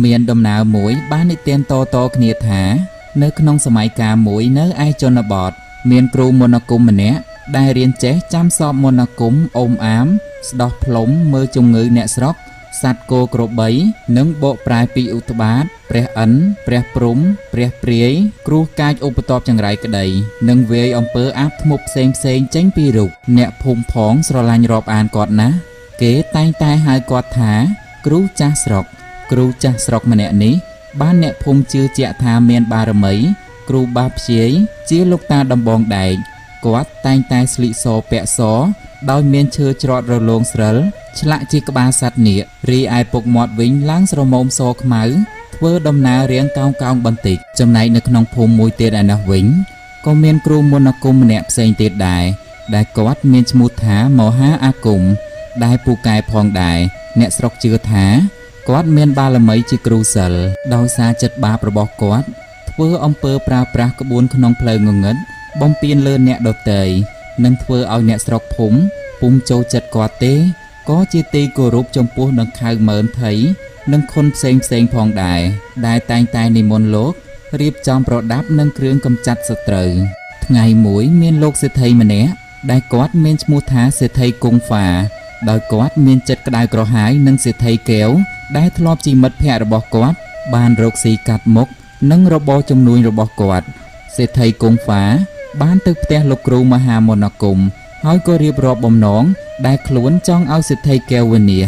មានដំណើរមួយបាននិទានតៗគ្នាថា នៅក្នុងសម័យកាលមួយនៅឯជនបទមានគ្រូមន្តអាគមម្នាក់ដែលរៀនចេះចាំសពមន្តអាគមអុំអាម ស្ដោះផ្លុំមើលជំងឺអ្នកស្រុក សត្វគោក្របី និងបកប្រែពីឧត្បាត ព្រះឥន្ទព្រះព្រហ្មព្រះព្រាយ គ្រោះកាចឧបទ្ទពចង្រៃក្តី និងវាយអំពើអាបធ្មប់ផ្សេងផ្សេងៗចេញពីរូបអ្នកភូមិផងស្រឡាញ់រាប់អានគាត់ណាស់គេតែងតែហៅគាត់ថា គ្រូចាស់ស្រុក គ្រូចាស់ស្រុកម្នាក់នេះ បានអ្នកភូមិជឿជាក់ថាមានបារមី គ្រូបាព្យាយជាលោកតាដំបងដែកគាត់តែងតែស្លៀកសពាក់សដោយមានឈើច្រត់រលោងស្រិលឆ្លាក់ជាក្បាលសត្វនាគរីឯពុកមាត់វិញឡើងស្រមោមសខ្មៅធ្វើដំណើររៀងកោងកោងបន្តិចចំណែកនៅក្នុងភូមិមួយទៀតឯណោះវិញក៏មានគ្រូមន្តអាគមម្នាក់ផ្សេងទៀតដែរដែលគាត់មានឈ្មោះថាមហាអាគមដែលពូកែផងដែរអ្នកស្រុកជឿថា គាត់មានបារមីជាគ្រូសិលដោយសារចិត្តបាបរបស់គាត់ធ្វើអំពើប្រើប្រាស់ក្បួនក្នុងផ្លូវងងឹតបំពេញលើអ្នកដទៃនិងធ្វើឲ្យអ្នកស្រុកភូមិពុំចូលចិត្តគាត់ទេក៏ជាទីគោរពចំពោះនឹងខៅម៉ឺនថៃនិងខុនផ្សេងផ្សេងៗផងដែរដែលតែងតែនិមន្តលោករៀបចំប្រដាប់និងគ្រឿងកម្ចាត់សត្រូវថ្ងៃមួយមានលោកសេដ្ឋីម្នាក់ដែលគាត់មានឈ្មោះថាសេដ្ឋីគង់ហ្វាដោយគាត់មានចិត្តក្តៅក្រហាយនឹងសេដ្ឋីកែវដែលធ្លាប់ជាមិត្តភក្តិរបស់គាត់បានរកស៊ីកាត់មុខនិងរបរជំនួញរបស់គាត់សេដ្ឋីគង់ហ្វាបានទៅផ្ទះលោកគ្រូមហាមន្តអាគមហើយក៏រៀបរាប់បំណងដែលខ្លួនចង់ឲ្យសេដ្ឋីកែវវិនាស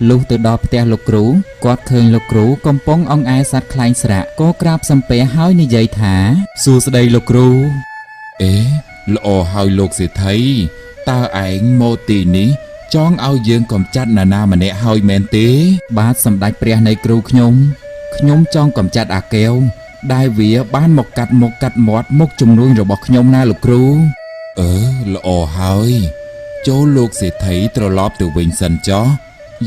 លុះទៅដល់ផ្ទះលោកគ្រូគាត់ឃើញលោកគ្រូកំពុងអង្អែលសត្វខ្លែងស្រាក់ក៏ក្រាបសំពះហើយនិយាយថាសួស្តីលោកគ្រូ អេល្អហើយលោកសេដ្ឋីតើឯងមកទីនេះចង់ឲ្យយើងកំចាត់ណានាម្នាក់ហើយមែនទេ បាទសម្ដេចព្រះនៃគ្រូខ្ញុំខ្ញុំចង់កំចាត់អាកែវដែលវាបានមកកាត់មុខកាត់មាត់មុខជំនួញរបស់ខ្ញុំណាលោកគ្រូ អឺល្អហើយចូលលោកសេដ្ឋីត្រឡប់ទៅវិញសិនចុះ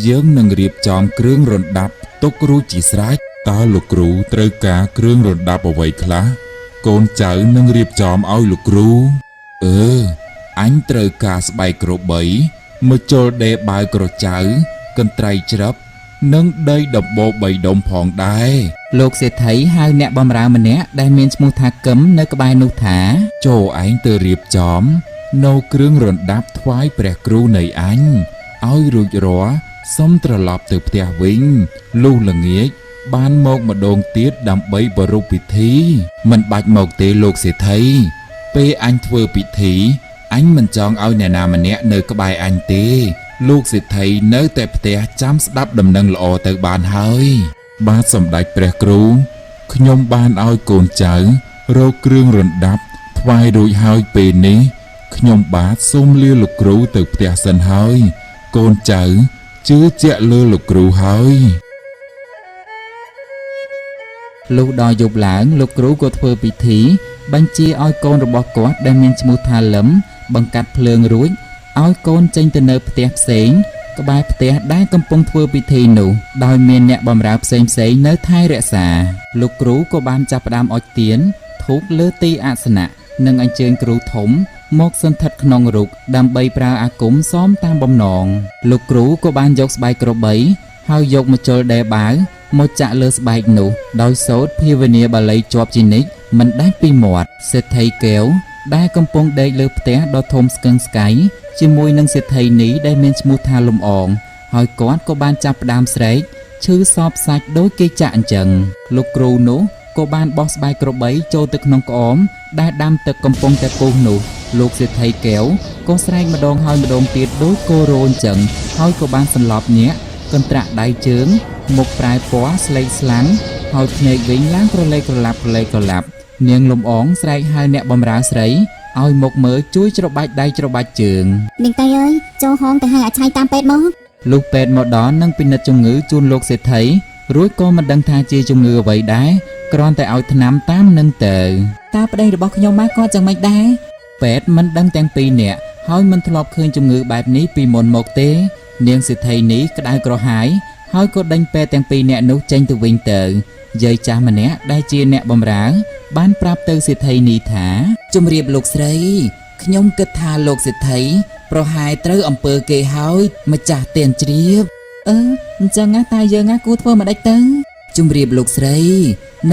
យើងនឹងរៀបចំគ្រឿងរណ្ដាប់ទុករួចជាស្រេចតើលោកគ្រូត្រូវការគ្រឿងរណ្ដាប់អ្វីខ្លះកូនចៅនឹងរៀបចំឲ្យលោកគ្រូអឺអញត្រូវការស្បែកក្របីមកជុលដេបាវក្រចៅកន្ត្រៃច្រឹបនិងដីដំបូលបីដុំផងដែរ លោកសេដ្ឋីហៅអ្នកបម្រើម្នាក់ដែលមានឈ្មោះថាកឹមនៅក្បែរនោះថា ចូលឯងទៅរៀបចំនៅគ្រឿងរណ្ដាប់ថ្វាយព្រះគ្រូនៃអញឲ្យរួចរាល់សុំត្រឡប់ទៅផ្ទះវិញលុះល្ងាចបានមកម្ដងទៀតដើម្បីប្រារព្ធពិធី មិនបាច់មកទេលោកសេដ្ឋីពេលអញធ្វើពិធីអញមិនចង់ឲ្យអ្នកណាម្នាក់នៅក្បែរអញទេ លោកសេដ្ឋីនៅតែផ្ទះចាំស្ដាប់ដំណឹងល្អទៅបានហើយ បាទសម្ដេចព្រះគ្រូខ្ញុំបានឲ្យកូនចៅរកគ្រឿងរណ្ដាប់ថ្វាយរួចហើយពេលនេះខ្ញុំបាទសូមលាលោកគ្រូទៅផ្ទះសិនហើយ កូនចៅជឿជាក់លើលោកគ្រូហើយ លុះដល់យប់ឡើងលោកគ្រូក៏ធ្វើពិធី បញ្ជាឲ្យកូនរបស់គាត់ដែលមានឈ្មោះថាលឹមបង្កាត់ភ្លើងរួចឲ្យកូនចេញទៅនៅផ្ទះផ្សេង ក្បែរផ្ទះដែលកំពុងធ្វើពិធីនោះដោយមានអ្នកបម្រើផ្សេងៗនៅថែរក្សាលោកគ្រូក៏បានចាប់ផ្ដើមអុជទៀនធូបលើទីអាសនៈនិងអញ្ជើញគ្រូធំមកសន្ធិដ្ឋក្នុងរូបដើម្បីប្រើអាគមសមតាមបំណងលោកគ្រូក៏បានយកស្បែកក្របីហើយយកមកជុលដេបាវមកចាក់លើស្បែកនោះដោយសូត្រភាវនាបាលីជាប់ជានិច្ចមិនដាច់ពីមាត់សេដ្ឋីកែវដែលកំពុងដេកលើផ្ទះដ៏ធំស្កឹងស្កៃជាមួយនឹងសេដ្ឋីនេះដែលមានឈ្មោះថាលំអងហើយគាត់ក៏បានចាប់ផ្ដើមស្រែកឈឺសោបសាច់ដូចគេចាក់អញ្ចឹងលោកគ្រូនោះក៏បានបោះស្បែកក្របីចូលទៅក្នុងក្អមដែលដាំទឹកកំពុងតែពុះនោះលោកសេដ្ឋីកែវក៏ស្រែកម្ដងហើយម្ដងទៀតដូចគោរោអញ្ចឹងហើយក៏បានសន្លប់ញាក់កន្ត្រាក់ដៃជើងមុខប្រែពណ៌ស្លេកស្លាំងហើយភ្នែកវិញឡើងក្រឡេកក្រឡាប់ក្រឡេកក្រឡាប់នាងលំអងស្រែកហៅអ្នកបម្រើស្រីឲ្យមកមើលជួយច្របាច់ដៃច្របាច់ជើង នាងតៃអើយចូលហងទៅហៅអាឆៃតាមពេទ្យមក លុះពេទ្យមកដល់នឹងពិនិត្យជំងឺជូនលោកសេដ្ឋីរួចក៏មិនដឹងថាជាជំងឺអ្វីដែរគ្រាន់តែឲ្យថ្នាំតាមនឹងទៅតើប្តីរបស់ខ្ញុំមកគាត់យ៉ាងម៉េចដែរពេទ្យមិនដឹងទាំងពីរនាក់ហើយមិនធ្លាប់ឃើញជំងឺបែបនេះពីមុនមកទេ នាងសេដ្ឋីនេះក្តៅក្រហាយហើយក៏ដេញពេទ្យទាំងពីរនាក់នោះចេញទៅវិញទៅយាយចាស់ម្នាក់ដែលជាអ្នកបម្រើបានប្រាប់ទៅសេដ្ឋីនេះថាជំរាបលោកស្រីខ្ញុំគិតថាលោកសេដ្ឋីប្រហែលត្រូវអំពើគេហើយម្ចាស់ទានជ្រាបអឺអញ្ចឹងណាតើយើងណាគួរធ្វើម្ដេចទៅ ជំរាបលោកស្រី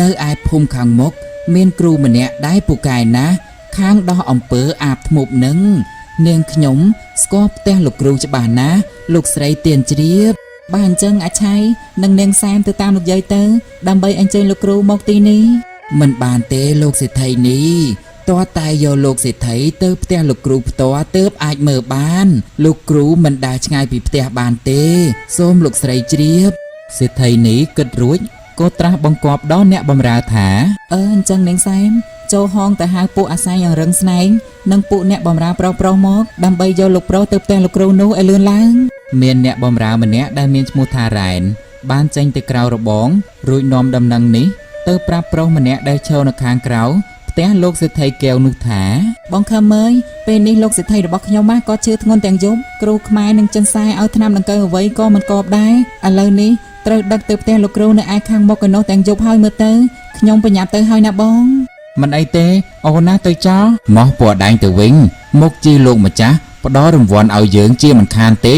នៅឯភូមិខាងមុខមានគ្រូម្នាក់ដែរពូកែណាស់ខាងដោះអំពើអាបធ្មប់នឹងនាងខ្ញុំស្គាល់ផ្ទះលោកគ្រូច្បាស់ណាស់លោកស្រីទៀនជ្រាប បាទអញ្ចឹងអាឆៃនិងនាងសែមទៅតាមលោកយាយទៅ ដើម្បីអញ្ជើញលោកគ្រូមកទីនេះមិនបានទេលោកសេដ្ឋីនេះតើតែយកលោកសេដ្ឋីទៅផ្ទះលោកគ្រូផ្ទាល់ទើបអាចមើលបាន លោកគ្រូមិនដែលឆ្ងាយពីផ្ទះបានទេ សូមលោកស្រីជ្រាប សេដ្ឋីនេះគិតរួចក៏ត្រាស់បង្គាប់ដល់អ្នកបម្រើថាអឺអញ្ចឹងនាងសែមចូលហងទៅហៅពួកអាសែងអង្រឹងស្នែងនិងពួកអ្នកបម្រើប្រុសប្រុសៗមកដើម្បីយកលោកប្រុសទៅផ្ទះលោកគ្រូនោះឲ្យលឿនឡើង មានអ្នកបម្រើម្នាក់ដែលមានឈ្មោះថារ៉ែនបានចេញទៅក្រៅរបង រួចនាំដំណឹងនេះទៅប្រាប់ប្រុសម្នាក់ដែលឈរនៅខាងក្រៅផ្ទះលោកសេដ្ឋីកែវនោះថាបងខំអើយពេលនេះលោកសេដ្ឋីរបស់ខ្ញុំណាក៏ឈឺធ្ងន់ទាំងយប់គ្រូខ្មែរនឹងចិនសែឲ្យថ្នាំដង្កូវអ្វីក៏មិនកបដែរឥឡូវនេះត្រូវដឹកទៅផ្ទះលោកគ្រូនៅឯខាងមុខឯនោះទាំងយប់ហើយមើលទៅខ្ញុំប្រញាប់ទៅហើយណាបងមិនអីទេអូនណាទៅចោលមកពណ៌ដែងទៅវិញមុខជាលោកម្ចាស់ផ្ដល់រង្វាន់ឲ្យយើងជាមិនខានទេ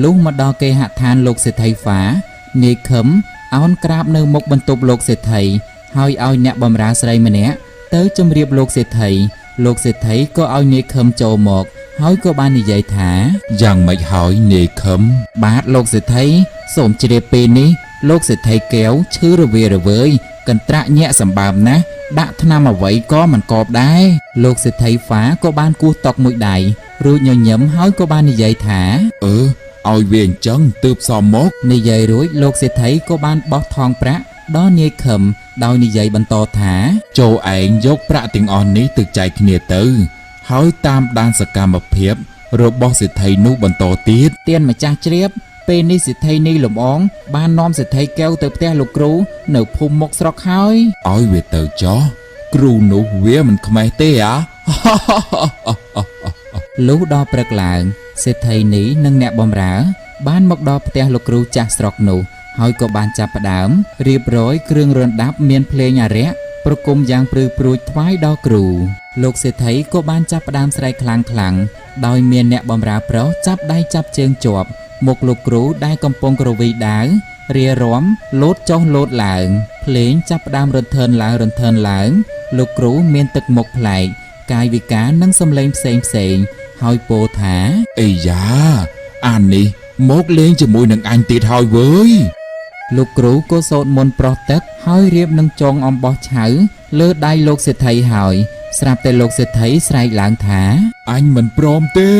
លុះមកដល់គេហដ្ឋានលោកសេដ្ឋីហ្វានាយខឹមអោនក្រាបនៅមុខបន្ទប់លោកសេដ្ឋីហើយឲ្យអ្នកបម្រើស្រីម្នាក់ទៅជម្រាបលោកសេដ្ឋីលោកសេដ្ឋីក៏ឲ្យនាយខឹមចូលមក ហើយក៏បាននិយាយថា យ៉ាងម៉េចហើយនាយខឹម បាទលោកសេដ្ឋីសូមជ្រាបពេលនេះលោកសេដ្ឋីកែវឈឺរវារវើយកន្ត្រាក់ញាក់សម្បើមណាស់ដាក់ថ្នាំអ្វីក៏មិនកបដែរលោកសេដ្ឋីហ្វាក៏បានគោះតុកមួយដៃរួចញញឹមហើយក៏បាននិយាយថា អឺឲ្យវាអញ្ចឹងទើបសមមក និយាយរួចលោកសេដ្ឋីក៏បានបោះថងប្រាក់ដល់នាយខឹមដោយនិយាយបន្តថា ចូលឯងយកប្រាក់ទាំងអស់នេះទៅចែកគ្នាទៅ ហើយតាមដានសកម្មភាព របស់សេដ្ឋីនោះបន្តទៀត ទៀនម្ចាស់ជ្រាបពេលនេះសេដ្ឋីនេះលំអងបាននាំសេដ្ឋីកែវទៅផ្ទះលោកគ្រូនៅភូមិមុខស្រុកហើយ ឲ្យវាទៅចោះគ្រូនោះវាមិនខ្មេះទេអា លុះដល់ព្រឹកឡើងសេដ្ឋីនេះនិងអ្នកបម្រើ បានមកដល់ផ្ទះលោកគ្រូចាស់ស្រុកនោះហើយក៏បានចាប់ផ្ដើមរៀបរយគ្រឿងរណ្ដាប់មានភ្លេងអារក្សប្រគំយ៉ាងព្រឺព្រួចថ្វាយដល់គ្រូលោកសេដ្ឋីក៏បានចាប់ផ្ដើមស្រែកខ្លាំងៗដោយមានអ្នកបម្រើប្រុសចាប់ដៃចាប់ជើងជាប់មុខលោកគ្រូដែលកំពុងគ្រវីដាវរារំលោតចុះលោតឡើងភ្លេងចាប់ផ្ដើមរន្ថើនឡើងរន្ថើនឡើង លោកគ្រូមានទឹកមុខប្លែកកាយវិការនិងសម្លេងផ្សេងផ្សេងៗហើយពោលថា អីយ៉ាអានេះមកលេងជាមួយនឹងអញទៀតហើយវើយ លោកគ្រូក៏សូត្រមន្តប្រោះទឹកហើយរៀបនឹងចងអំបោះឆៅលើដៃលោកសេដ្ឋីហើយ ស្រាប់តែលោកសេដ្ឋីស្រែកឡើងថា អញមិនព្រមទេ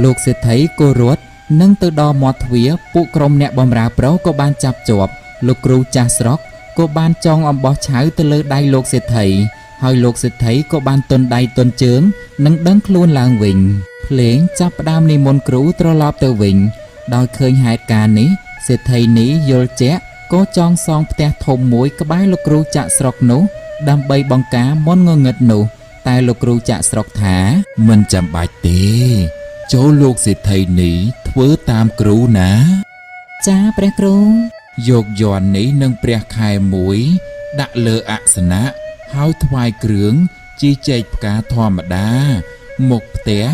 លោកសេដ្ឋីក៏រត់និងទៅដល់មាត់ទ្វារពួកក្រុមអ្នកបម្រើប្រុសក៏បានចាប់ជាប់លោកគ្រូចាស់ស្រុកក៏បានចងអំបោះឆៅទៅលើដៃលោកសេដ្ឋីហើយលោកសេដ្ឋីក៏បានទន់ដៃទន់ជើងនិងដឹងខ្លួនឡើងវិញភ្លេងចាប់ផ្ដើមនិមន្តគ្រូត្រឡប់ទៅវិញ ដោយឃើញហេតុការណ៍នេះសេដ្ឋីនេះយល់ជាក់ក៏ចងសង់ផ្ទះធំមួយក្បែរលោកគ្រូចាក់ស្រុកនោះ ដើម្បីបង្ការមន្តងងឹតនោះ តែលោកគ្រូចាក់ស្រុកថា មិនចាំបាច់ទេ ចូលលោកសេដ្ឋីនេះធ្វើតាមគ្រូណា ចាព្រះគ្រូ យកយ័ន្តនេះនិងព្រះខែមួយ ដាក់លើអាសនៈហើយថ្វាយគ្រឿងជាចេកផ្កាធម្មតា មុខផ្ទះ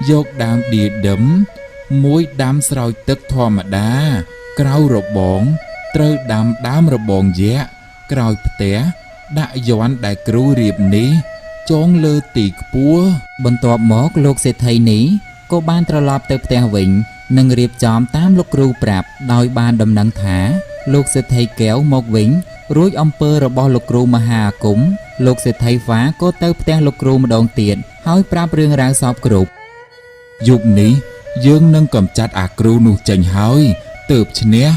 យកដើមឌៀដឹមមួយដាំស្រោចទឹកធម្មតា ក្រៅរបង ត្រូវដាំដើមរបងយក្សក្រោយផ្ទះដាក់យ័ន្តដែលគ្រូរៀបនេះចងលើទីខ្ពស់ បន្ទាប់មកលោកសេដ្ឋីនេះក៏បានត្រឡប់ទៅផ្ទះវិញ និងរៀបចំតាមលោកគ្រូប្រាប់ដោយបានដំណឹងថា លោកសេដ្ឋីកែវមកវិញ រួចអំពើរបស់លោកគ្រូមហាអាគមលោកសេដ្ឋីហ្វាក៏ទៅផ្ទះលោកគ្រូម្ដងទៀតហើយប្រាប់រឿងរ៉ាវសពគ្រប់ យប់នេះយើងនឹងកំចាត់អាគ្រូនោះចេញហើយទើបឈ្នះ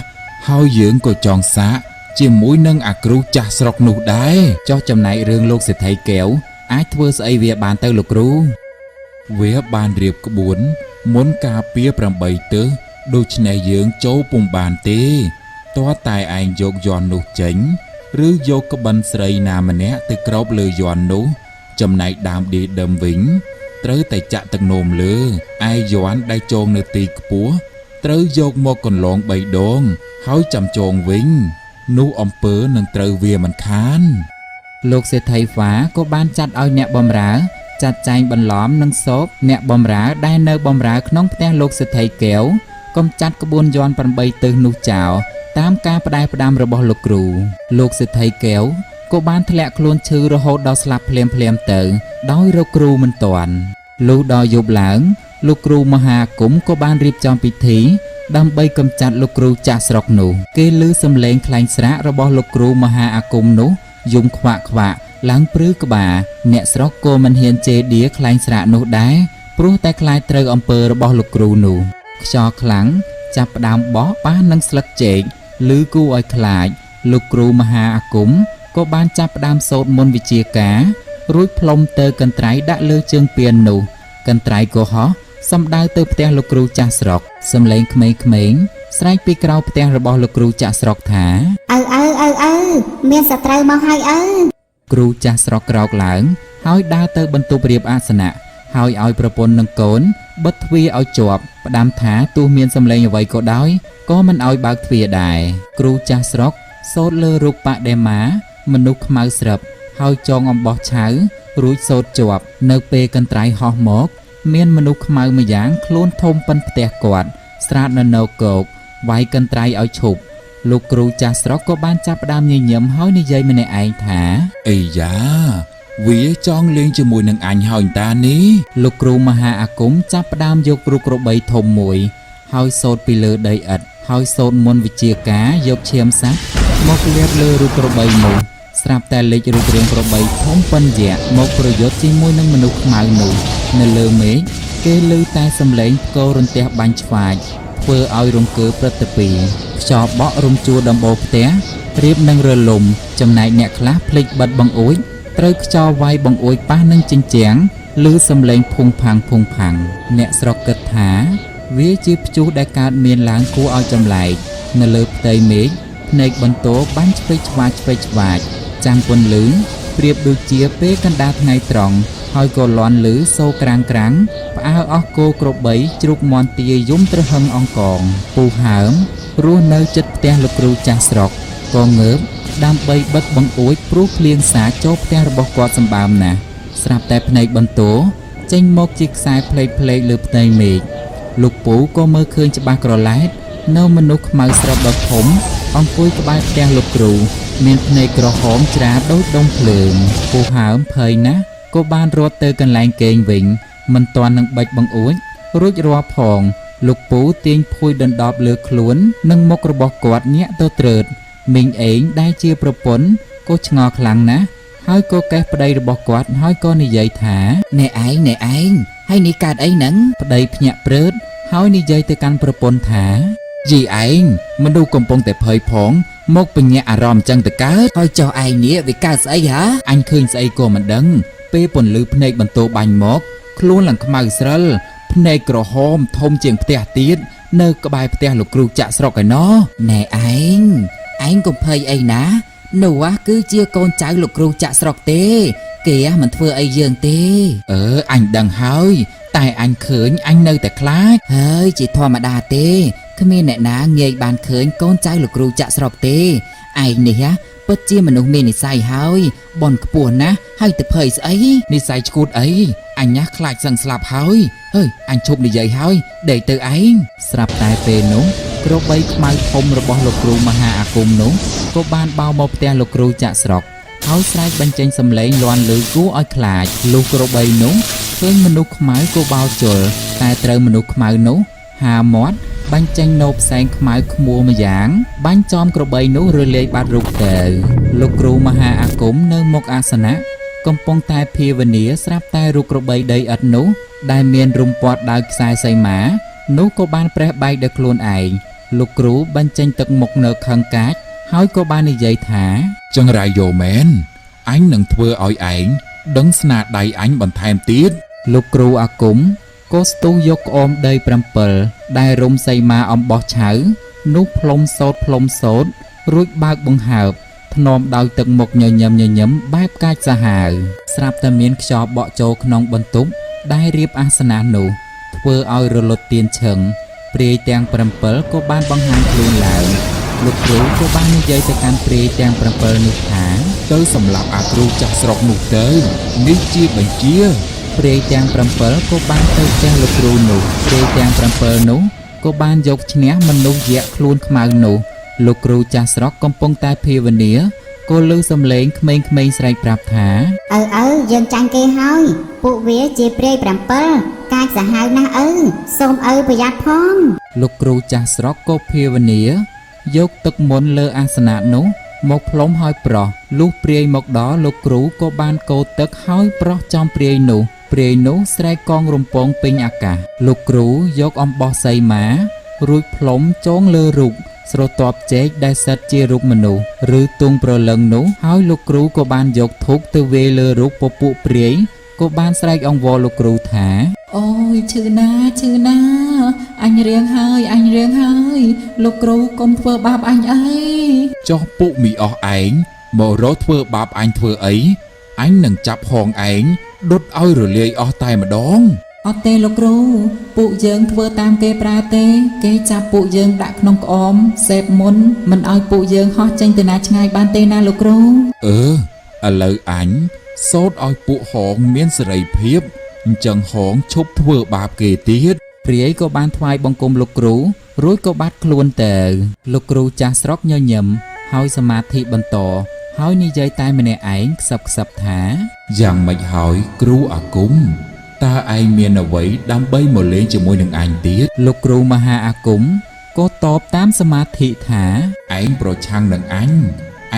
ហើយយើងក៏ចងសាកជាមួយនឹងអាគ្រូចាស់ស្រុកនោះដែរ ចុះចំណែករឿងលោកសេដ្ឋីកែវអាចធ្វើស្អីវាបានទៅលោកគ្រូ វាបានរៀបក្បួន មុនការពារ8ទិសដូច្នេះយើងចូលពុំបានទេទាល់តែឯងយកយ័ន្តនោះចេញ ឬយកក្បិនស្រីណាម្នាក់ទៅគ្របលើយ័ន្តនោះ ចំណែកដើមឌីដឹមវិញ ត្រូវតែចាក់ទឹកនោមលើឯយ័ន្តដែលចងនៅទីខ្ពស់ត្រូវយកមកកន្លង3ដង ហើយចាំចងវិញ នោះអំពើនឹងត្រូវវាមិនខាន លោកសេដ្ឋីហ្វាក៏បានចាត់ឲ្យអ្នកបម្រើ ចាត់ចែងបន្លំនិងសោកអ្នកបម្រើដែលនៅបម្រើក្នុងផ្ទះលោកសេដ្ឋីកែវ កំចាត់ក្បួនយ័ន្ត8ទិសនោះចោលតាមការផ្ដែផ្ដាំរបស់លោកគ្រូលោកសេដ្ឋីកែវក៏បានធ្លាក់ខ្លួនឈឺរហូតដល់ស្លាប់ភ្លាមៗទៅ ដោយរកគ្រូមិនទាន់លុះដល់យប់ឡើង លោកគ្រូមហាអាគមក៏បានរៀបចំពិធី ដើម្បីកម្ចាត់លោកគ្រូចាស់ស្រុកនោះ គេឮសំឡេងខ្លែងស្រាករបស់លោកគ្រូមហាអាគមនោះយំខ្វាក់ខ្វាក់ឡើងព្រឺក្បាលអ្នកស្រុកក៏មិនហ៊ានជេរដៀខ្លែងស្រាកនោះដែរព្រោះតែខ្លាចត្រូវអំពើរបស់លោកគ្រូនោះខ្យល់ខ្លាំងចាប់ផ្ដើមបក់ប៉ះនឹងស្លឹកចេកឮគួរឲ្យខ្លាច លោកគ្រូមហាអាគមក៏បានចាប់ផ្ដើមសូត្រមន្តវិជ្ជាការ រួចផ្លុំទៅកន្ត្រៃដាក់លើជើងពាននោះ កន្ត្រៃក៏ហោះសំដៅទៅផ្ទះលោកគ្រូចាស់ស្រុកសំឡេងក្មេងៗស្រែកពីក្រៅផ្ទះរបស់លោកគ្រូចាស់ស្រុកថា ឪឪឪឪមានសត្រូវមកហើយឪ គ្រូចាស់ស្រុកក្រោកឡើង ហើយដើរទៅបន្ទប់រៀបអាសនៈហើយឲ្យប្រពន្ធនិងកូនបិទទ្វារឲ្យជាប់ផ្ដាំថាទោះមានសំឡេងអ្វីក៏ដោយក៏មិនឲ្យបើកទ្វារដែរគ្រូចាស់ស្រុកសូត្រលើរូបបដិមា មនុស្សខ្មៅស្រាប់ហើយចងអំបោះឆៅរួចសូត្រជាប់ នៅពេលកន្ត្រៃហោះមក មានមនុស្សខ្មៅម្យ៉ាងខ្លួនធំប៉ុនផ្ទះគាត់ ស្រាតនៅនៅគោកវាយកន្ត្រៃឲ្យឈប់លោកគ្រូចាស់ស្រុកក៏បានចាប់ផ្ដើមញញឹមហើយនិយាយម្នាក់ឯងថា អីយ៉ាវាចង់លេងជាមួយនឹងអញហើយតានេះ លោកគ្រូមហាអាគមចាប់ផ្ដើមយកគ្រូក្របីធំមួយ ហើយសូត្រពីលើដីឥដ្ឋហើយសូត្រមន្តវិជ្ជាការយកឈាមសត្វមកលាបលើរូបក្របីនោះស្រាប់តែលេចរូបរាងក្របីធំប៉ុនយក្សមកប្រយុទ្ធជាមួយនឹងមនុស្សខ្មៅនោះ នៅលើមេឃគេឮតែសំឡេងផ្គររន្ទះបាញ់ឆ្វាចធ្វើឲ្យរង្គើព្រឹត្តិពីខ្យល់បក់រំជួលដំបូលផ្ទះរៀបនឹងរលំ ចំណែកអ្នកខ្លះភ្លេចបិទបង្អួចត្រូវខ្យល់វាយបង្អួចប៉ះនឹងជញ្ជាំងឮសំឡេងភុងផាំងភុងផាំងអ្នកស្រុកគិតថា វាជាព្យុះដែលកើតមានឡើងគួរឲ្យចម្លែកនៅលើផ្ទៃមេឃភ្នែកបន្ទោបាញ់ឆ្វេងឆ្វាចឆ្វេងឆ្វាចចាំងពន្លឺប្រៀបដូចជាពេលកណ្ដាលថ្ងៃត្រង់ហើយក៏លាន់លឺសូរក្រាំងក្រាំងផ្អើលអស់គោក្របីជ្រូកមន់ទាយំត្រហឹងអង្កងពូហើមរស់នៅជិតផ្ទះលោកគ្រូចាស់ស្រុកក៏ងើបដើម្បីបិទបង្អួចព្រោះភ្លៀងសាចូលផ្ទះរបស់គាត់សម្បើមណាស់ស្រាប់តែភ្នែកបន្ទោចេញមកជាខ្សែផ្លេកៗលើផ្ទៃមេឃ លោកពូក៏មើលឃើញច្បាស់ក្រឡែតនៅមនុស្សខ្មៅស្រាប់ដ៏ធំ អង្គុយក្បែរផ្ទះលោកគ្រូ មានភ្នែកក្រហមច្រាដូចដុំភ្លើងពូហើមភ័យណាស់ក៏បានរត់ទៅកន្លែងគេងវិញ មិនទាន់នឹងបិចបង្អួចរួចរាល់ផង លោកពូទាញភួយដណ្ដប់លើខ្លួន និងមុខរបស់គាត់ញាក់ទៅត្រើតមីងអេងដែលជាប្រពន្ធក៏ឆ្ងល់ខ្លាំងណាស់ហើយក៏កេះប្តីរបស់គាត់ហើយក៏និយាយថា ណែឯងណែឯងហើយនេះកើតអីហ្នឹង ប្តីភ្ញាក់ព្រឺតហើយនិយាយទៅកាន់ប្រពន្ធថា យីឯងមនុស្សកំពុងតែភ័យផង មកបញ្ញាអារម្មណ៍ចឹងទៅកើត ហើយចុះឯងនេះវាកើតស្អីហ៎ អញឃើញស្អីក៏មិនដឹង ពេលពន្លឺភ្នែកបន្ទោបាញ់មក ខ្លួនឡើងខ្មៅស្រិលភ្នែកក្រហមធំជាងផ្ទះទៀតនៅក្បែរផ្ទះលោកគ្រូចាក់ស្រុកឯណោះ ណែឯងឯងកុំភ័យអីណានោះគឺជាកូនចៅលោកគ្រូចាក់ស្រុកទេ គេមិនធ្វើអីយើងទេ អឺអញដឹងហើយ តែអញឃើញអញនៅតែខ្លាច ហើយជាធម្មតាទេគ្មានអ្នកណាងាយបានឃើញកូនចៅលោកគ្រូចាក់ស្រុកទេឯងនេះហ៎ពិតជាមនុស្សមាននិស័យហើយបនខ្ពស់ណាស់ហើយទៅភ័យស្អី និស័យឈួតអីអញញ៉ាស់ខ្លាចសឹងស្លាប់ហើយហើយអញឈប់និយាយហើយដេកទៅឯងស្រាប់តែពេលនោះក្របីខ្មៅធំរបស់លោកគ្រូមហាអាគមនោះក៏បានបោមកផ្ទះលោកគ្រូចាក់ស្រុកហើយស្រែកបញ្ចេញសំឡេងលាន់ឮគួរឲ្យខ្លាចលុះក្របីនោះឃើញមនុស្សខ្មៅក៏បោជុលតែត្រូវមនុស្សខ្មៅនោះហាមាត់បាញ់ចេញនៅផ្សែងខ្មៅខ្មួម្យ៉ាង បាញ់ចំក្របីនោះរលាយបាត់រូបទៅលោកគ្រូមហាអាគមនៅមុខអាសនៈ កំពុងតែភាវនាស្រាប់តែរូបក្របីដីឥដ្ឋនោះដែលមានរុំព័ទ្ធដោយខ្សែសីមា នោះក៏បានប្រេះបែកដោយខ្លួនឯងលោកគ្រូបញ្ចេញទឹកមុខនៅខឹងកាចហើយក៏បាននិយាយថា ចង្រៃយោមែនអញនឹងធ្វើឲ្យឯងដឹងស្នាដៃអញបន្ថែមទៀត លោកគ្រូអាគមក៏ស្ទុះយកក្អមដី7ដែលរុំសីមាអំបោះឆៅនោះផ្លុំសោតផ្លុំសោតរួចបើកបង្ហើបធ្នមដោយទឹកមុខញញឹមញញឹមបែបកាចសាហាវស្រាប់តែមានខ្យល់បក់ចូលក្នុងបន្ទប់ដែលរៀបអាសនៈនោះធ្វើឲ្យរលត់ទៀនឈឹងព្រាយទាំង7ក៏បានបង្ហាញខ្លួនឡើងលោកគ្រូក៏បាននិយាយទៅកាន់ព្រាយទាំង7នោះថា ទៅសម្លាប់អាគ្រូចាស់ស្រុកនោះទៅនេះជាបញ្ជា ព្រាយទាំង7ក៏បានទៅផ្ទះលោកគ្រូនោះព្រាយទាំង7នោះ ក៏បានយកឈ្នះមនុស្សយក្សខ្លួនខ្មៅនោះលោកគ្រូចាស់ស្រុកកំពុងតែភាវនាក៏ឮសំឡេងក្មេងៗស្រែកប្រាប់ថា ឪឪយើងចាញ់គេហើយ ពួកវាជាព្រាយ7កាចសាហាវណាស់ឪសូមឪប្រយ័ត្នផង លោកគ្រូចាស់ស្រុកក៏ភាវនាយកទឹកមន្តលើអាសនៈនោះមកផ្លុំហើយប្រោះលុះព្រាយមកដល់លោកគ្រូក៏បានកោទឹកហើយប្រោះចំព្រាយនោះព្រាយនោះស្រែកកងរំពងពេញអាកាសលោកគ្រូយកអំបោះសីមារួចផ្លុំចងលើរូបស្រទាប់ចេកដែលសិតជារូបមនុស្សឬទងប្រលឹងនោះហើយលោកគ្រូក៏បានយកធូបទៅវាយលើរូបពពួកព្រាយក៏បានស្រែកអង្វរលោកគ្រូថា អូយឈឺណាឈឺណាអញរៀងហើយអញរៀងហើយលោកគ្រូកុំធ្វើបាបអញអី ចោះពួកមីអស់ឯងមករកធ្វើបាបអញធ្វើអីអញនឹងចាប់ហងឯងដុតឲ្យរលាយអស់តែម្ដង អត់ទេលោកគ្រូពួកយើងធ្វើតាមគេប្រើទេ គេចាប់ពួកយើងដាក់ក្នុងក្អមសេពមុនមិនឲ្យពួកយើងហោះចេញទៅណាឆ្ងាយបានទេណាលោកគ្រូ អឺឥឡូវអញសូត្រឲ្យពួកហងមានសេរីភាពអញ្ចឹងហងឈប់ធ្វើបាបគេទៀត ព្រាយក៏បានថ្វាយបង្គំលោកគ្រូរួចក៏បាត់ខ្លួនទៅលោកគ្រូចាស់ស្រុកញញឹមហើយសមាធិបន្តហើយនិយាយតែម្នាក់ឯងខ្សឹបខ្សឹបថា យ៉ាងម៉េចហើយគ្រូអាគមតើឯងមានអ្វីដើម្បីមកលេងជាមួយនឹងអញទៀត លោកគ្រូមហាអាគមក៏តបតាមសមាធិថា ឯងប្រឆាំងនឹងអញ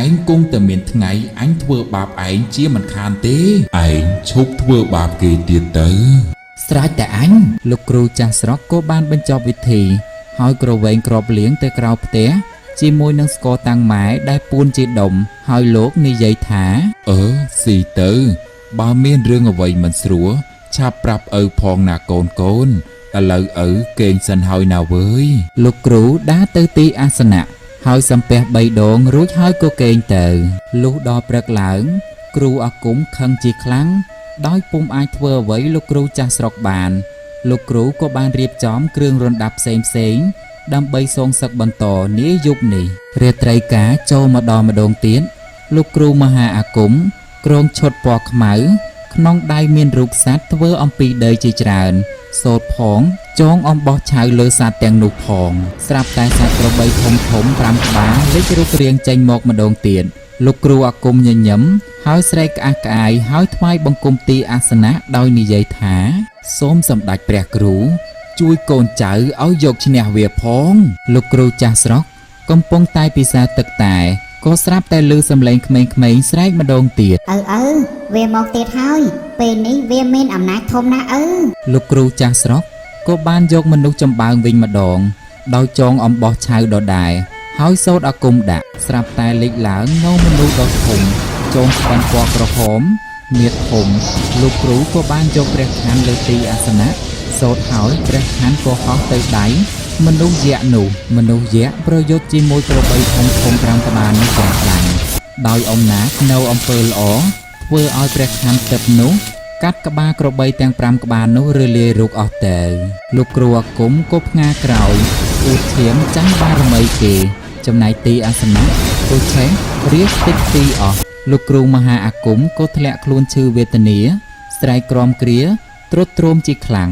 ឯងគង់តែមានថ្ងៃអញធ្វើបាបឯងជាមិនខានទេឯងឈប់ធ្វើបាបគេទៀតទៅ ស្រេចតែអញ លោកគ្រូចាស់ស្រុកក៏បានបញ្ចប់វិធី ហើយក្រវែងក្របលៀងទៅក្រៅផ្ទះជាមួយនឹងស្ករតាំងម៉ែដែលពួនជាដុំហើយលោកនិយាយថា អឺស៊ីទៅ បើមានរឿងអ្វីមិនស្រួលឆាប់ប្រាប់ឪផងណាកូនកូនឥឡូវឪគេងសិនហើយណាវើយ លោកគ្រូដើរទៅទីអាសនៈហើយសំពះបីដងរួចហើយក៏គេងទៅលុះដល់ព្រឹកឡើង គ្រូអាគមខឹងជាខ្លាំងដោយពុំអាចធ្វើអ្វីលោកគ្រូចាស់ស្រុកបាន លោកគ្រូក៏បានរៀបចំគ្រឿងរណ្ដាប់ផ្សេងផ្សេងៗដើម្បីសងសឹកបន្តនាយប់នេះរាត្រីកាលចូលមកដល់ម្ដងទៀតលោកគ្រូមហាអាគមគ្រងឈុតពណ៌ខ្មៅ ក្នុងដៃមានរូបសត្វធ្វើអំពីដីជាច្រើន សូត្រផងចងអំបោះឆៅលើសត្វទាំងនោះផង ស្រាប់តែសត្វក្របីធំធំ5ក្បាលលេចរូបរាងចេញមកម្ដងទៀតលោកគ្រូអាគមញញឹមហើយស្រែកក្អាកក្អាយហើយថ្វាយបង្គំទីអាសនៈដោយនិយាយថា សូមសម្ដេចព្រះគ្រូ ជួយកូនចៅឲ្យយកឈ្នះវាផង លោកគ្រូចាស់ស្រុកកំពុងតែពិសាទឹកតែក៏ស្រាប់តែឮសំឡេងក្មេងៗស្រែកម្ដងទៀត ឪឪវាមកទៀតហើយ ពេលនេះវាមានអំណាចធំណាស់ឪ លោកគ្រូចាស់ស្រុកក៏បានយកមនុស្សចំបើងវិញម្ដង ដោយចងអំបោះឆៅដដែលហើយសូត្រអាគមដាក់ស្រាប់តែលេចឡើងនៅមនុស្សដ៏ធំចងស្បិនពណ៌ក្រហមមៀតធំលោកគ្រូក៏បានយកព្រះខ័នលើទីអាសនៈសូត្រហើយព្រះខ័នក៏ហោះទៅដៃមនុស្សយក្សនោះមនុស្សយក្សប្រយុទ្ធជាមួយក្របីធំធំ5ក្បាលនោះយ៉ាងខ្លាំងដោយអំណាចនៅអំពើល្អធ្វើឲ្យព្រះខ័នទឹកនោះ កាត់ក្បាលក្របីទាំង5ក្បាលនោះរលាយរូបអស់ទៅលោកគ្រូអាគមក៏ផ្ងាក្រោយអួតឈាមចាញ់បារមីគេ ចំណែកទីអាសនៈក៏ឆេះរៀបតិចទីអស់លោកគ្រូមហាអាគមក៏ធ្លាក់ខ្លួនឈឺវេទនាស្រែកក្រំគ្រាទ្រុឌទ្រោមជាខ្លាំង